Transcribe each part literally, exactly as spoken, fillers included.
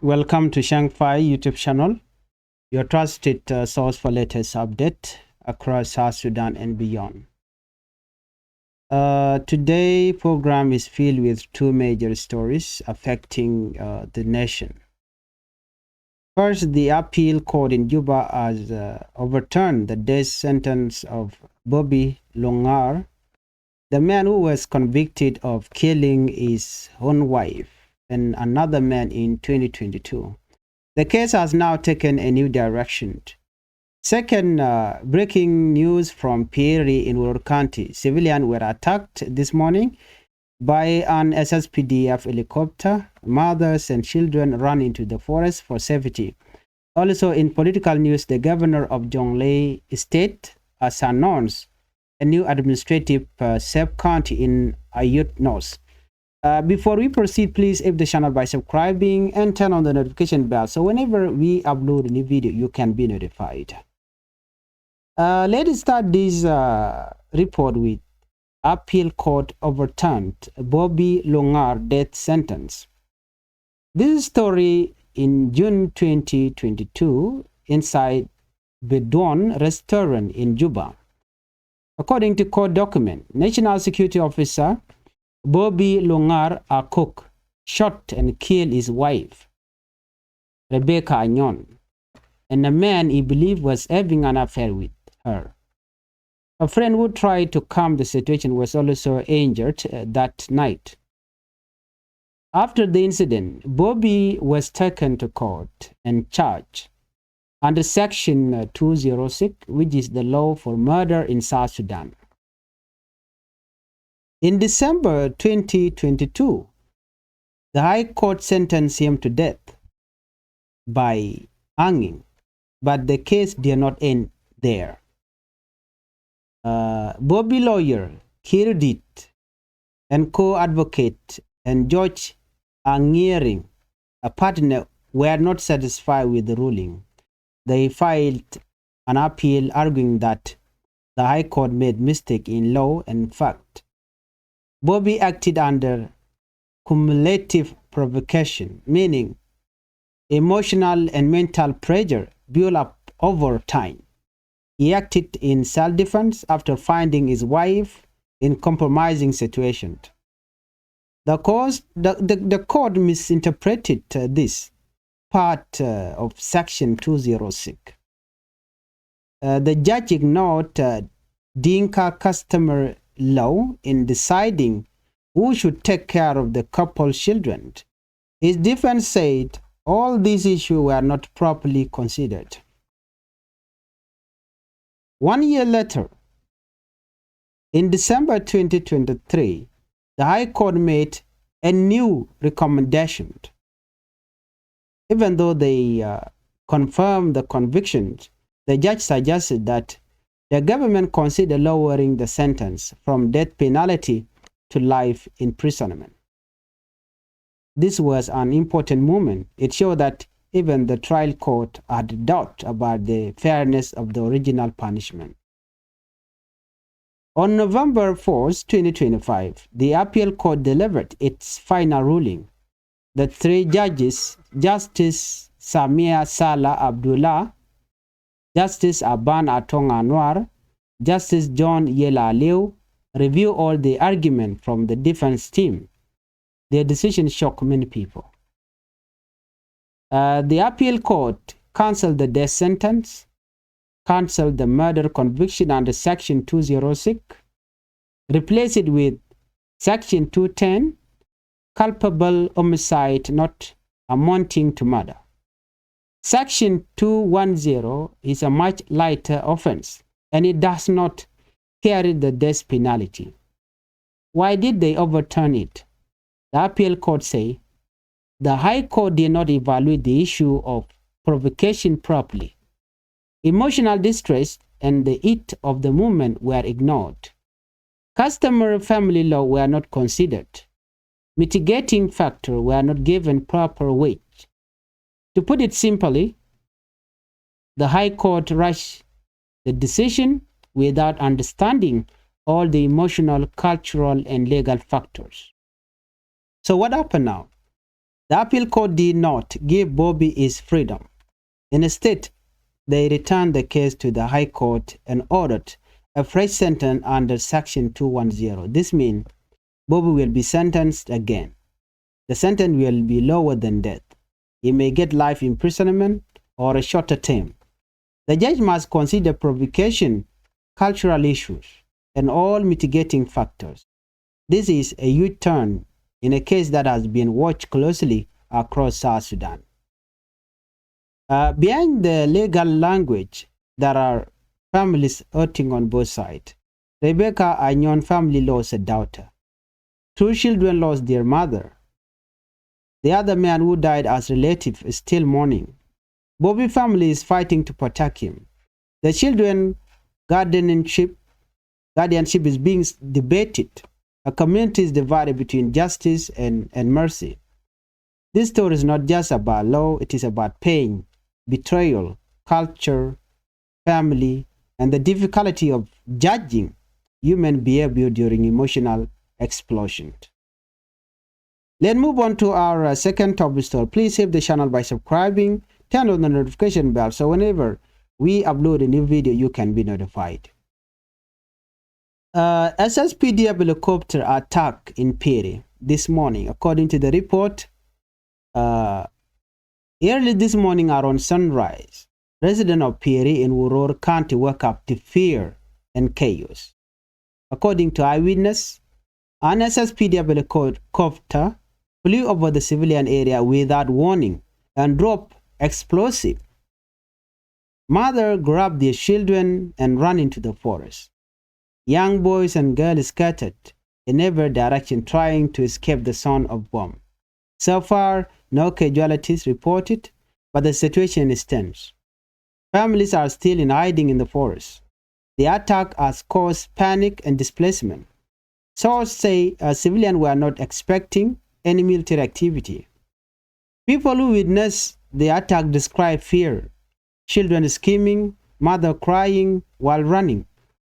Welcome to Shangfai YouTube channel, your trusted uh, source for latest update across South Sudan and beyond. Uh, today program is filled with two major stories affecting uh, the nation. First, the appeal court in Juba has uh, overturned the death sentence of Bobby Longar, the man who was convicted of killing his own wife and another man in twenty twenty-two. The case has now taken a new direction. Second, uh, breaking news from Pieri in Uror County. Civilians were attacked this morning by an S S P D F helicopter. Mothers and children ran into the forest for safety. Also in political news, the governor of Jonglei State has announced a new administrative uh, sub-county in Ayut North. Uh, before we proceed, please help the channel by subscribing and turn on the notification bell so whenever we upload a new video, you can be notified. Uh, let's start this uh, report with appeal court overturned Bobby Longar death sentence. This story in June twenty twenty-two inside Bedouin restaurant in Juba. According to court document, National Security Officer Bobby Longar Akok shot and killed his wife, Rebecca Anyon, and a man he believed was having an affair with her. A friend who tried to calm the situation was also injured uh, that night. After the incident, Bobby was taken to court and charged under Section uh, two zero six, which is the law for murder in South Sudan. In December twenty twenty-two, the High Court sentenced him to death by hanging, but the case did not end there. Uh, Bobby lawyer Kirdit and co-advocate and George Angiering, a partner, were not satisfied with the ruling. They filed an appeal arguing that the High Court made mistake in law and fact. Bobby acted under cumulative provocation, meaning emotional and mental pressure built up over time. He acted in self-defense after finding his wife in compromising situation. The, cause, the, the, the court misinterpreted uh, this part uh, of Section two zero six. Uh, the judge ignored uh, Dinka customary law in deciding who should take care of the couple's children. His defense said all these issues were not properly considered. One year later, in December twenty twenty-three, the High Court made a new recommendation. Even though they uh, confirmed the convictions, the judge suggested that the government consider lowering the sentence from death penalty to life imprisonment. This was an important movement. It showed that even the trial court had doubt about the fairness of the original punishment. On November fourth, twenty twenty-five, the appeal court delivered its final ruling. The three judges, Justice Samia Salah Abdullah, Justice Aban Atong Anwar, Justice John Yela Liu, review all the argument from the defense team. Their decision shocked many people. Uh, the appeal court cancelled the death sentence, cancelled the murder conviction under Section two zero six, replaced it with Section two ten, culpable homicide not amounting to murder. Section two one zero is a much lighter offense and it does not carry the death penalty. Why did they overturn it? The appeal court say the High Court did not evaluate the issue of provocation properly. Emotional distress and the heat of the moment were ignored. Customary family law were not considered. Mitigating factors were not given proper weight. To put it simply, the High Court rushed the decision without understanding all the emotional, cultural, and legal factors. So what happened now? The appeal court did not give Bobby his freedom. Instead, they returned the case to the High Court and ordered a fresh sentence under Section two one zero. This means Bobby will be sentenced again. The sentence will be lower than death. He may get life imprisonment or a shorter term. The judge must consider provocation, cultural issues, and all mitigating factors. This is a huge turn in a case that has been watched closely across South Sudan. Uh, behind the legal language, there are families hurting on both sides. Rebecca Anyon family lost a daughter. Two children lost their mother. The other man who died as relative is still mourning. Bobby family is fighting to protect him. The children guardianship, guardianship is being s- debated. A community is divided between justice and, and mercy. This story is not just about law, it is about pain, betrayal, culture, family, and the difficulty of judging human behavior during emotional explosion. Let's move on to our uh, second top story. Please save the channel by subscribing, turn on the notification bell so whenever we upload a new video, you can be notified. Uh, S S P D F helicopter attack in Piri this morning, according to the report. Uh, early this morning around sunrise, residents of Piri in Uror County woke up to fear and chaos. According to eyewitness, an S S P D F helicopter flew over the civilian area without warning and dropped explosive. Mother grabbed their children and ran into the forest. Young boys and girls scattered in every direction trying to escape the sound of bomb. So far, no casualties reported, but the situation is tense. Families are still in hiding in the forest. The attack has caused panic and displacement. Sources say uh, civilians were not expecting any military activity. People who witnessed the attack describe fear, children screaming, mother crying while running,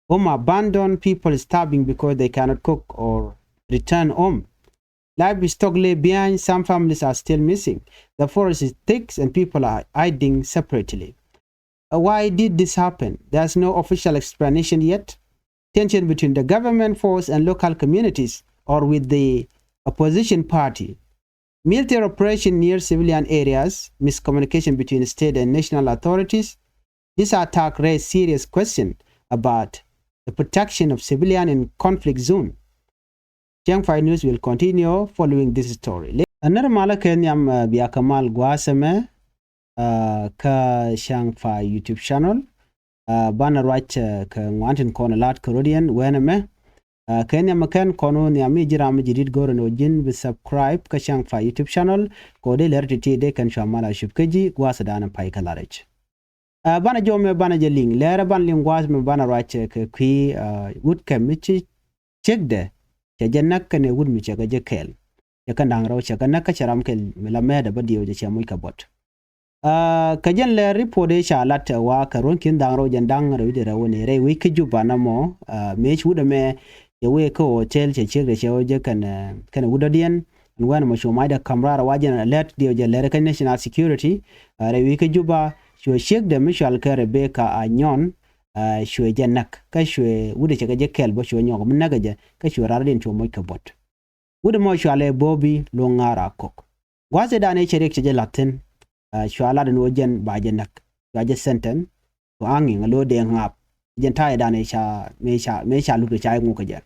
home abandoned, people starving because they cannot cook or return home. Livestock left behind, some families are still missing. The forest is thick and people are hiding separately. Uh, why did this happen? There's no official explanation yet. Tension between the government force and local communities or with the opposition party. Military operation near civilian areas, miscommunication between state and national authorities. This attack raised serious question about the protection of civilian in conflict zone. Chiang Fai News will continue following this story. Another Malaka Nyam uh, Biakamal Guaseme uh, ka Chiang Fai YouTube channel. Uh, banɛ ruac uh, kɛ ŋuan tin kɔn lat kä rot yɛn wɛnɛ mɛ. Uh, kɛ nhiam kɛn kɔn wä nhiam mi ji̱ ram mi ji̱ dit go̱rɛ ni wä ji̱n bi subscribe kä Chiang Fai YouTube channel. Kɛ wä dee lɛr ti ti dee kɛn cua mal a cup kä ji̱ gua̱a̱th dan pay kä la rɛc. Uh, banɛ jɔmɛ banɛ jɛ liŋ lɛrɛ banɛ liŋ gua̱a̱th mɛ banɛ ruac uh, kɛ kui̱ uh, wut kɛ mi ci ciekdɛ cɛ jɛ näk kɛnɛ wut mi cɛ kɛ jɛ kɛɛl. Cɛ kɛ da̱ŋ rɛw cɛ kɛ näk kä cɛ ram kɛl mi la mɛɛdɛ bä diɛw jɛ cɛ moc kɛ buɔt. Uh, kɛ jɛn lɛ report ëë ca lat ɛ wa kɛ ruɔ̱n ki̱n da̱ŋ rɛw jɛn da̱ŋ rɛw i̱di rɛw ni rɛy wec kä Juba na mɔ uh, mëë ci wut ɛmɛ cɛ wee kä hotel cɛ ciekdɛ cɛ wä jɛ kɛn uh, kɛn wut dɔ̱diɛn. Ɛn wɛn mɔ cu macdɛ ka̱m raar wa jɛn alert diɛw jɛ lɛr kä national security uh, rɛy wec kä Juba cu ciekdɛ mi cual kɛ Rebecca Anyon uh, cuɛ jɛ näk kä cuɛ wut ɛ cɛ kɛ jɛ kɛl bä cuɛ nyɔk mi näk ɛ jɛ kä cuɛ raar diɛn cuɛ moc kɛ buɔt. Wut ɛmɔ cualɛ Bobi Luŋ Ŋa̱r Akok. Gua̱a̱th ëëdan ëë cɛ riɛk cɛ jɛ la̱th thi̱n. Uh, cua lat ɛn ɣöö jɛn ba jɛ näk. Cua jɛ sentence. Cu aŋi̱ŋ ɛ lo̱o̱ dee ŋaap. Jɛn ta̱a̱ ëëdan ëë ca mëë ca mëë ca luk ɛ ca i̱ ŋuk kɛ jɛ.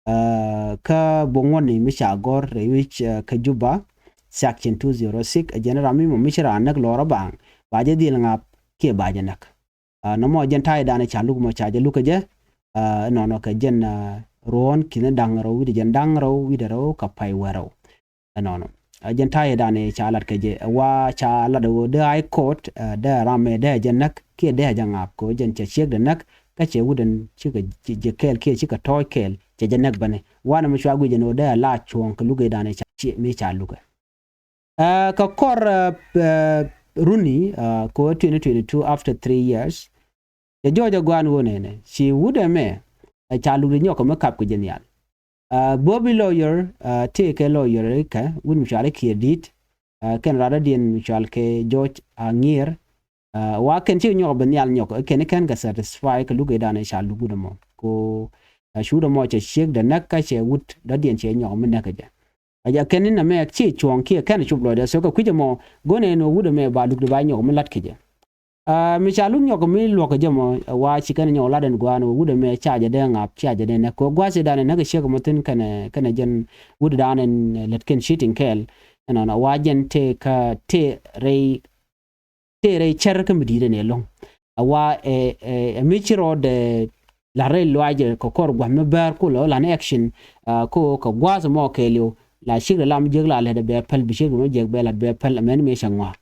Uh, kä buɔ̱ŋ wäni mi ca gɔ̱r rɛy wi̱c uh, kä Juba. Section two zero six ɛ jɛn ram mi mɔ mi ci raan näk lɔɔr ɛ baaŋ. Ba jɛ dhil ŋaap kiɛ ba jɛ näk. Uh, nɔmɔ jɛn ta̱a̱ ëëdan ëë ca luk mɔ ca jɛ luk kɛ jɛ. Uh, ɛnɔnɔ kɛ jɛn uh, ruɔ̱ɔ̱n ki̱n da̱ŋ rɛw wi̱cdɛ jɛn da̱ŋ rɛw wi̱cdɛ rɛw kɛ pay wä rɛw. Ɛnɔnɔ uh, jɛn ta̱a̱ ëëdan ëë ca lat kɛ jɛ ɛ wa ca lat ɛ ɣöö dee High Court uh, dee ram ëë dee jɛ näk kiɛ dee jɛ ŋaap kɛ ɣöö jɛn cɛ ciekdɛ näk. Kä cɛ wut ɛn cikɛ jɛ kɛɛl kiɛ cikɛ tɔɔc kɛɛl cɛ jɛ näk bäni wanɛ mi cua guic ɛn ɣöö dee la cuɔ̱ɔ̱ŋ kɛ luk ëëdan ëë ca mi ca lukɛ. Uh, kɛ kɔr uh, uh, runi uh, kɛ ɣöö twenty twenty-two after three years. Cɛ jɔɔc ɛ gua̱a̱n ɣöö nɛnɛ ci wut ɛmɛ ɛ ca luk di nyɔk kɛ mi kap kɛ jɛ nhial. Uh, Bobi lawyer uh, tëëkɛ lawyer kɛ wut mi cuali Kiir Di̱i̱t. Kɛn rat dɔ̱diɛn mi cɔal kɛ George Aŋiɛr. Wa kɛn cikɛ nyɔk bɛ nhial nyɔk kɛn kɛn kɛ satisfy kɛ luk ëëdan ca luk wut ɛmɔ ko. Ci wut ɛmɔ cɛ ciekdɛ näk kä cɛ wut dɔ̱diɛn cɛ nyɔk mi näk kɛ jɛ. A jɛ kɛn ni nɛmɛ ci cuɔ̱ɔ̱ŋ kiɛ kɛn cop lɔcdɛ, so kɛ kui̱c ɛmɔ go̱n ɛn ɣöö wut ɛmɛ ba lukdɛ ba nyɔk mi la̱t kɛ jɛ. Mi ca luk nyɔk mi luɔk kɛ jɛ mɔ, wa ci kɛn nyɔk lat ɛn gua̱a̱n ɣöö wut ɛmɛ ca jɛ dee ŋa̱p, ca jɛ dee näk kɛ ɣöö gua̱a̱th ëëdan ɛ näk kɛ ciek ɛmɔ thi̱n kɛnɛ kɛnɛ jɛn wut ëëdan ɛn lät kɛn cheating kɛɛl. Ɛnɔnɔ wa jɛn tëë kä tëë rɛy tëë rɛy cär kä mi di̱i̱t ɛn ɛlɔ̱ŋ. A wa ɛ ɛ mi ci rɔɔdɛ la̱t rɛy luaacɛ kɛ kɔr gua̱th mi bäär kulɛ ɣöö la̱t ni action. Ko kɛ gua̱a̱th ɛmɔ kɛɛliw la cikdɛ lam jiäk la lɛtdɛ bɛ päl, bi cikdɛ mɔ jiäk bɛ la̱t bɛ päl, ɛmɛn mëë cɛ ŋɔ̱a̱.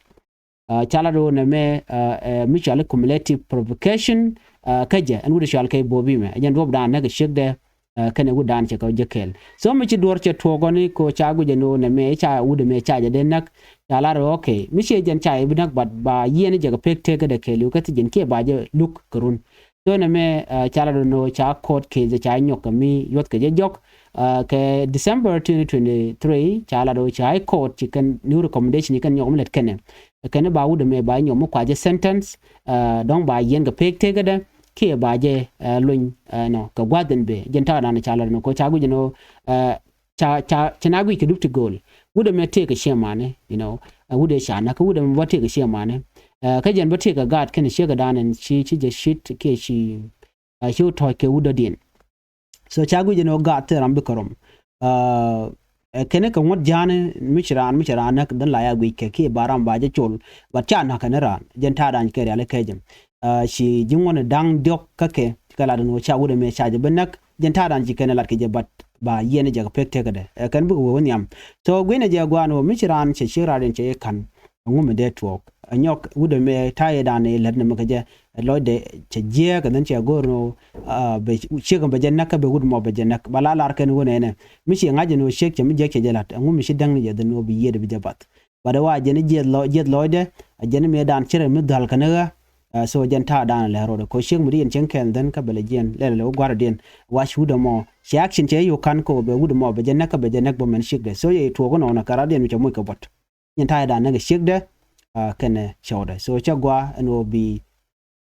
Ca lat ɣöö nɛmɛ ɛ mi cɔal i̱ cumulative provocation. Kä jɛ ɛn wut cɔal kɛ bobi mɛ ɛ jɛn duɔ̱pdan näk ɛ ciekdɛ kɛnɛ wutdan cɛ kɛ jɛ kɛɛl. So mi ci duɔ̱ɔ̱r cɛ tuɔɔk ɔni ko ca guic ɛn ɣöö nɛmɛ ca wut ɛmɛ ca jɛ dee näk. Ca lar ɣöö okay, mi ciɛ jɛn ca jɛ bi näk, but ba yiɛn jɛ kɛ pek tekädɛ kɛɛliw kä thi jɛn kiɛ ba jɛ luk kɛ run. So nɛmɛ ca lat ɛn ɣöö ca court case ca nyɔk kɛ mi yuɔth kɛ jɛ jɔk. Kɛ December twenty twenty-three ca lat ɣöö ca High Court ci kɛn new recommendation ci kɛn nyɔk mi lät kɛnɛ kɛn ba wut ɛmɛ ba nyɔk mi kua jɛ sentence. Dɔ̱ŋ ba yiɛn kɛ pek tekädɛ kiɛ ba jɛ luny nɔ kɛ gua̱th in bëë. Jɛn ta̱a̱ dan ca lat nɔ ko ca guic nɔ ca ca ci na guic kɛ dup ti gööl. Wut ɛmɛ tëëkɛ ciɛ mani, you know, wut ɛ ca näk kä wut ɛmɛ bä tëëkɛ ciɛ mani. Kä jɛn bä tëëkɛ gaat kɛn ciek ɛ dan ɛn ci ci jɛ cit kiɛ ci ci wä tɔ̱ɔ̱c kɛ wut dɔ̱diɛn. So ca guic ɛn ɣöö gaat thil ram bikɛ rɔm. Ɛ kɛn kɛ ŋuɔ̱t ja̱a̱ni mi ci raan mi ci raan näk dhän la ya guic kɛ kiɛ ba ram ba jɛ col. But ca näk kɛn raan jɛn ta̱a̱ dan kɛ riali kɛ jɛ. Ci ji̱ ŋuɔ̱t da̱ŋ diɔ̱k kä kɛ kɛ lat ɛn ɣöö ca wut ɛmɛ ca jɛ bi näk. Jɛn ta̱a̱ dan ci kɛn lat kɛ jɛ, but ba yiɛn jɛ kɛ pek tekädɛ ɛ kɛn bikɛ wee wä nhiam. So gui̱nɛ jɛ gua̱a̱n ɣöö mi ci raan cɛ ciek raan in cɛ jɛ ka̱n. Ɛŋu mi dee tuɔɔk ɛ nyɔk wut ɛmɛ ta̱a̱ yɛ dan ɛ lät ni mi kɛ jɛ. Lɔcdɛ cɛ jiɛɛk and then cɛ go̱o̱r ni ɣöö bɛ ciek bɛ jɛ näk kä bɛ wut mɔ bɛ jɛ näk. Ba la lar kɛn wun ɛnɛ mi ci ŋa̱c ɛn ɣöö ciek cɛ mi jiɛk cɛ jɛ la̱t, ɛŋu mi ci däŋ ni jɛ dhän ɣöö bi yiëëd bi jɛ bath. But ɛ wa jɛn jiɛth lɔ jiɛth lɔcdɛ ɛ jɛn mëë dan ci rɛ mi dhal kɛn ɣä. So jɛn ta̱a̱ dan lɛ rɔɔdɛ ko ciek mi di yɛn cieŋ kɛn dhän kä bɛ lɛ jiɛn lɛl lɛ wä gua̱r diɛn. Wa ci wut ɛmɔ ci action cɛ yio̱w ka̱n ko bɛ wut ɛmɔ bɛ jɛ näk kä bɛ jɛ näk bä mɛn ciek dɛ. So yɛ tuɔɔk inɔnɔ kɛ rat diɛn mi cɛ moc kɛ buɔt. Nyin ta̱a̱ dan näk ciekdɛ kɛnɛ cɔwdɛ. So cɛ gɔaa ɛn ɣöö bi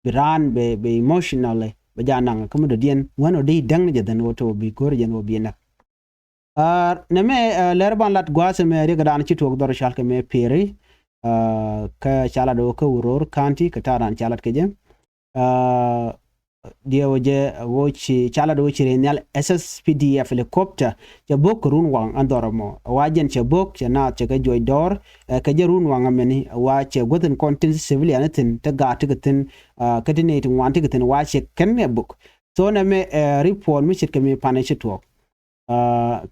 bi raan bɛ bɛ emotionally bɛ ja naŋ kä mi dɔ̱diɛn ŋuɛn ɣöö di däŋ ni jɛ dhän ɣöö to bi go̱r jɛn ɣöö bi näk. Nɛmɛ lɛr ban lat gua̱a̱th ɛmɛ riɛk dan ci tuɔɔk dhɔr cal kɛ mɛ pieri. Kä ca lat ɣöö kä Uror County kɛ ta̱a̱ dan ca lat kɛ jɛ. Diɛw jɛ ɣöö ci ca lat ɣöö ci rɛy nhial S S P D F helicopter cɛ bo̱k kɛ run waŋ ɛn dhɔr ɛmɔ. Wa jɛn cɛ bo̱k cɛ naath cɛ kɛ juɔc dɔɔr kɛ jɛ run waŋ ɛmɛni. Wa cɛ guäth in kɔn tin civilian thi̱n te gaat ti kɛ thi̱n kä ti nɛy ti ŋuan ti kɛ thi̱n wa cɛ kɛn ɛ bo̱k. So nɛmɛ ɛ report mi ce̱tkɛ mi panɛ ci tuɔɔk.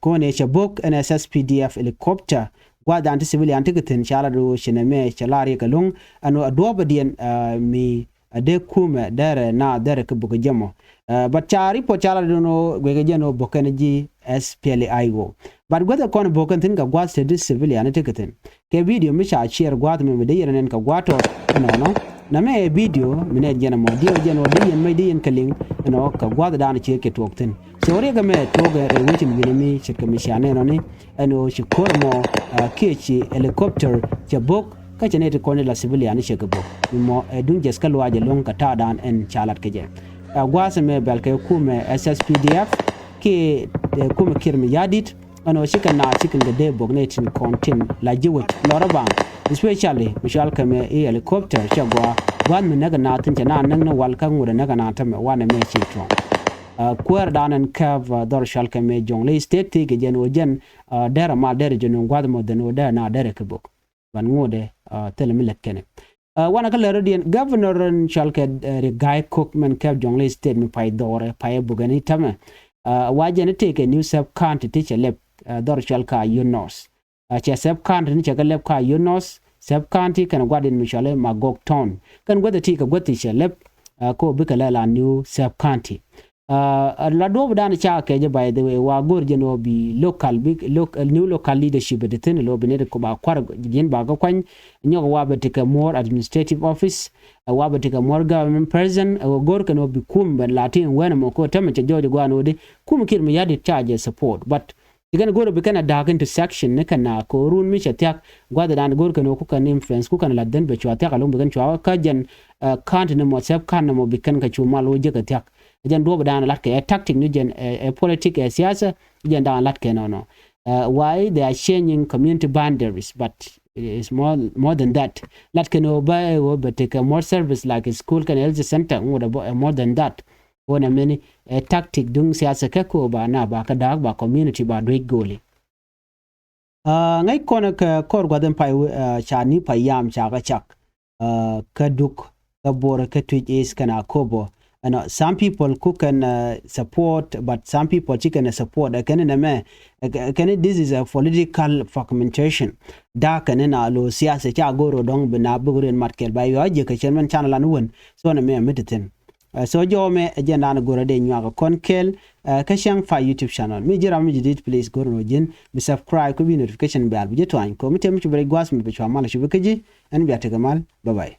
Kɔn ɛ cɛ bo̱k ɛn S S P D F helicopter gua̱a̱th dan ti civilian ti kɛ thi̱n ca lat ɣöö ci nɛmɛ cɛ lar yɛ kɛ lo̱ŋ ɛn ɣöö a duɔ̱ɔ̱pä diɛn mi a dee kumɛ derɛ na derɛ kɛ bukɛ jɛ mɔ. But ca report ca la dun ɣöö guikɛ jɛn ɣöö bukɛn ji̱ S P L A I O. But guäthɛ kɔn bukɛn thi̱n kɛ gua̱th te di civilian ti kɛ thi̱n. Kɛ video mi ca share gua̱th mi mi dee yɛn nɛn kɛ gua̱th tɔt ɛnɔnɔ. Nɛmɛ ɛ video mi nɛn jɛn ɛmɔ diɛw jɛn ɣöö dee yɛn mec dee yɛn kɛ liŋ ɛnɔ kɛ gua̱th dan ci kɛ tuɔɔk thi̱n. So riɛk ɛmɛ tuɔɔk ɛ rɛy wecin wi̱nɛ mi ce̱tkɛ mi cia nɛn ɔni. Ɛn ɣöö ci ko̱r mɔ kiɛ ci helicopter cɛ bo̱k kä cɛ nɛy ti kɔn i̱ la civilian i̱ cɛ kɛ bo̱k. Mi mɔ ɛ duŋ jɛth kä luaacɛ lo̱ŋ kɛ ta̱a̱dan ɛn ca lat kɛ jɛ. Ɛ gua̱a̱th ɛmɛ bɛl kɛ kumɛ S S P D F kiɛ kumɛ Kiir Mayardit. Ɛn ɣöö cikɛ naath cikɛ kɛ dee bo̱k nɛy tin kɔn tin la ji̱ wec lɔrä baŋ. Especially mi cɔal kɛ mɛ i̱ helicopter cɛ gɔaa gua̱a̱th mi näk ɛ naath thi̱n cɛ naath näk ni wal kä ŋot ɛ näk ɛ naath tämɛ wanɛ mɛ ci tuɔ̱ŋ. Kuäärdan ɛn käp dhɔr cɔal kɛ mɛ Jonglei State thikɛ jɛn ɣöö jɛn derɛ mal derɛ jɛ nuŋ gua̱th mɔ dhen ɣöö derɛ na derɛ kɛ bök. Ban ŋotdɛ thilɛ mi lät kɛnɛ. Wanɛ kä lɛr rɔ̱diɛn governor ɛn cɔal kɛ Riek Gai Kok mɛn käp Jonglei State mi pay dhɔrɛ pay ɛ bök ɛn i̱ tämɛ. Wa jɛn i̱ tëëkɛ New Sub County ti cɛ lɛp dhɔr cɔal kɛ Ayod North. Cɛ Sub County ni cɛ kɛ lɛp kä Ayod North Sub County kɛnɛ gua̱diɛn mi cɔal i̱ Magog Town. Kɛn guäth ɛ ti kɛ guäth ti cɛ lɛp. Kä bikɛ lɛ la New Sub County. La duɔ̱ɔ̱p dan ca kɛ jɛ, by the way, wa go̱r jɛn ɣöö bi local bi new local leadership ti thi̱n lo̱ bi nɛy ti ba kua̱r ji̱n ba kä kuany. Nyɔk wa bɛ ti kɛ more administrative office. Wa bɛ ti kɛ more government person. Ɛ ɣöö go̱r kɛn ɣöö bi kum bɛ la ti in wɛn ɛmɔ kä tämɛ cɛ jɔɔc gua̱a̱n ɣöö di kum Kiir Mayardit ca jɛ support, but Ci kɛn go̱r bi kɛn a da̱a̱k into section ni kɛn a ko̱o̱run mi cɛ thia̱k. Gua̱th dan go̱r kɛn ɣöö ku kɛn influence ku kɛn la̱th dhin bɛ cua thia̱k a lo̱ŋ bi kɛn cua kä jɛn, eh, ka̱n ti ni mɔ sɛp ka̱n ni mɔ bi kɛn kɛ cu mal wä jek kɛ thia̱k. Jɛn duɔ̱ɔ̱p dan la̱t kɛ ɛ tactic ni jɛn, eh, ɛ politic, ɛ siasa, jɛn dan la̱t kɛ nɔnɔ. Uh, why they are changing community boundaries, but it's more, more than that. Lat kɛn ɣöö ba ɛ ɣöö bɛ tekɛ more service like a school kɛn health center, ŋot ɛ more than that. Ɣöö nɛ mini ɛ tactic duŋ siasa kɛ kɛ ɣöö ba na ba kɛ da̱a̱k ba community ba duec go̱o̱li. Uh, ŋäc kɔn kɛ kɔr gua̱th in pay, uh, ca ni pay yam ca kɛ cak. Uh, kä Duk, kä Bor, kä Twic East, kɛn Akobo. Ɛnɔ, some people ku kɛn, uh, support, but some people ci kɛn support. Ɛ kɛn nɛmɛ, ɛ kɛn, this is a political fragmentation. Da̱a̱k kɛn na lo siasa ca go̱r ɔ dɔ̱ŋ bi na bik rin mat kɛl ba yɔ a jiɛ kɛ cɛn mɛn can lan wän. So nɛmɛ mi ti thin. Uh, so jɔw mɛ ɛ jɛn dan go̱r a dee nyuak kɔn kɛl, uh, kä Cäŋ Pay YouTube channel. Mi ji̱ ram mi ji̱ dit, please go̱r nɔ ji̱n bi subscribe ku bi notification bell bi ji̱ tuany. Ko mi tɛm mi cu bi rɛc gua̱th mi bi cua mal cu bi kä ji̱. Ɛn bia tekɛ mal. Bye bye.